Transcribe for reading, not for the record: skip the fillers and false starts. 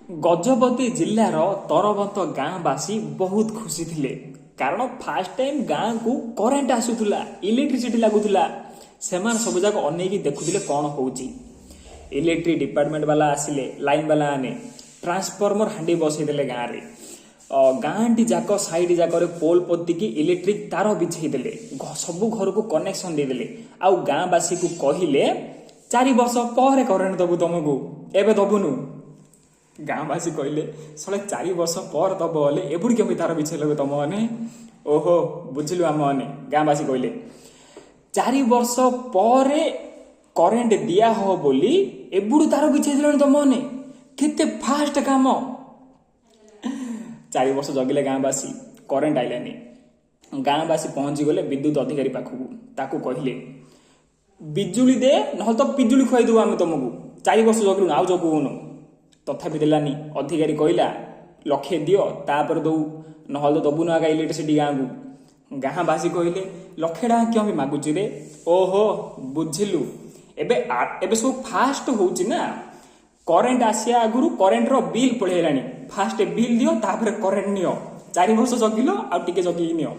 ଗଜପତି ଜିଲ୍ଲାର ତରବନ୍ତ ଗାଁବାସୀ ବହୁତ ଖୁସି ଥିଲେ, କାରଣ ଫାଷ୍ଟ ଟାଇମ୍ ଗାଁକୁ କରେଣ୍ଟ ଆସୁଥିଲା, ଇଲେକ୍ଟ୍ରିସିଟି ଲାଗୁଥିଲା। ସେମାନେ ସବୁ ଯାକ ଅନେଇକି ଦେଖୁଥିଲେ କ'ଣ ହଉଛି। ଇଲେକ୍ଟ୍ରିକ୍ ଡିପାର୍ଟମେଣ୍ଟ ବାଲା ଆସିଲେ, ଲାଇନ୍ ବାଲା ମାନେ ଟ୍ରାନ୍ସଫର୍ମର ହାଣ୍ଡି ବସେଇଦେଲେ ଗାଁରେ। ଗାଁଟି ଯାକ ସାଇଡ୍ ଯାକରେ ପୋଲ୍ ପୋତିକି ଇଲେକ୍ଟ୍ରିକ୍ ତାର ବିଛେଇ ଦେଲେ, ସବୁ ଘରକୁ କନେକ୍ସନ ଦେଇଦେଲେ। ଆଉ ଗାଁବାସୀକୁ କହିଲେ, 4 ବର୍ଷ ପରେ କରେଣ୍ଟ ଦବୁ ତମକୁ, ଏବେ ଦବୁନୁ। ଗାଁବାସୀ କହିଲେ, ଶଳେ, 4 ବର୍ଷ ପରେ ଦବ ହେଲେ ଏବୁଡ଼ି କେମିତି ତାର ବିଛେଇଲ ତମ ମାନେ? ଓହୋ, ବୁଝିଲୁ ଆମ ମାନେ। ଗାଁବାସୀ କହିଲେ, 4 ବର୍ଷ ପରେ କରେଣ୍ଟ ଦିଆ ହବ ବୋଲି ଏବୁଡୁ ତାର ବିଛେଇ ଦେଲଣି ତମ ମାନେ, କେତେ ଫାଷ୍ଟ କାମ। 4 ବର୍ଷ ଜଗିଲେ ଗାଁବାସୀ, କରେଣ୍ଟ ଆଇଲାନି। ଗାଁବାସୀ ପହଞ୍ଚିଗଲେ ବିଦ୍ୟୁତ ଅଧିକାରୀ ପାଖକୁ। ତାକୁ କହିଲେ, ବିଜୁଳି ଦେ, ନହେଲେ ତ ପିଜୁଳି ଖୁଆଇଦେବୁ ଆମେ ତମକୁ। 4 ବର୍ଷ ଜଗିଲୁଣୁ, ଆଉ ଜଗୁବୁନୁ। ତଥାପି ଦେଲାନି। ଅଧିକାରୀ କହିଲା, ଲକ୍ଷେ ଦିଅ, ତାପରେ ଦଉ, ନହେଲେ ତ ଦବୁନୁ ଆଗା ଇଲେକ୍ଟ୍ରିସିଟି ଗାଁକୁ। ଗାଁବାସୀ କହିଲେ, 1 ଲକ୍ଷ ଟଙ୍କା କିଏ ବି ମାଗୁଛି ରେ? ଓହୋ, ବୁଝିଲୁ, ଏବେ ସବୁ ଫାଷ୍ଟ ହଉଛି ନା। କରେଣ୍ଟ ଆସିବା ଆଗରୁ କରେଣ୍ଟର ବିଲ୍ ପଳେଇଲାଣି। ଫାଷ୍ଟ ବିଲ୍ ଦିଅ, ତାପରେ କରେଣ୍ଟ ନିଅ। 4 ବର୍ଷ ଜଗିଲ, ଆଉ ଟିକେ ଜଗିକି ନିଅ।